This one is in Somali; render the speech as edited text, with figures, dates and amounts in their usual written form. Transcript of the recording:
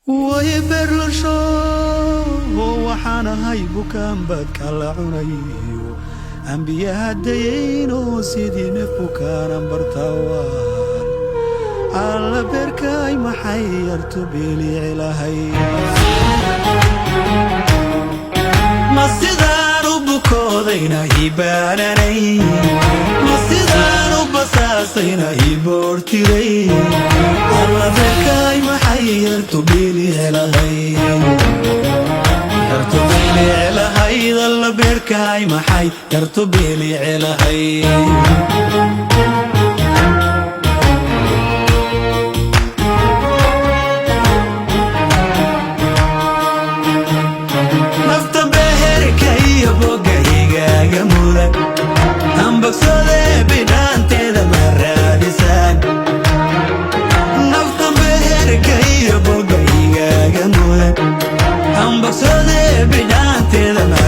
Way berlasho, waxaan ahay bukaan badka la cunayo, ambiyaha dayayno sidii neef bukaanan bartawaan. Alla beerkaay, maxay yartu biilicilahay? Ma sidaan u bukoodayna ibaananay? Ma sidaan u basaasayna ii boortiray? Alla beerkaay, maxay yartu biilicilahay? Yartu biilicilahayd. Alla beerkaay, maxay yartu biilicilahay? Nafta beherka iyo boga igaaga mudan, hambagsade bidhaanteeda ma raadisaan? Nafta beherka iyo boga igaaga mudan, hambagsade bidhaanteeda ma.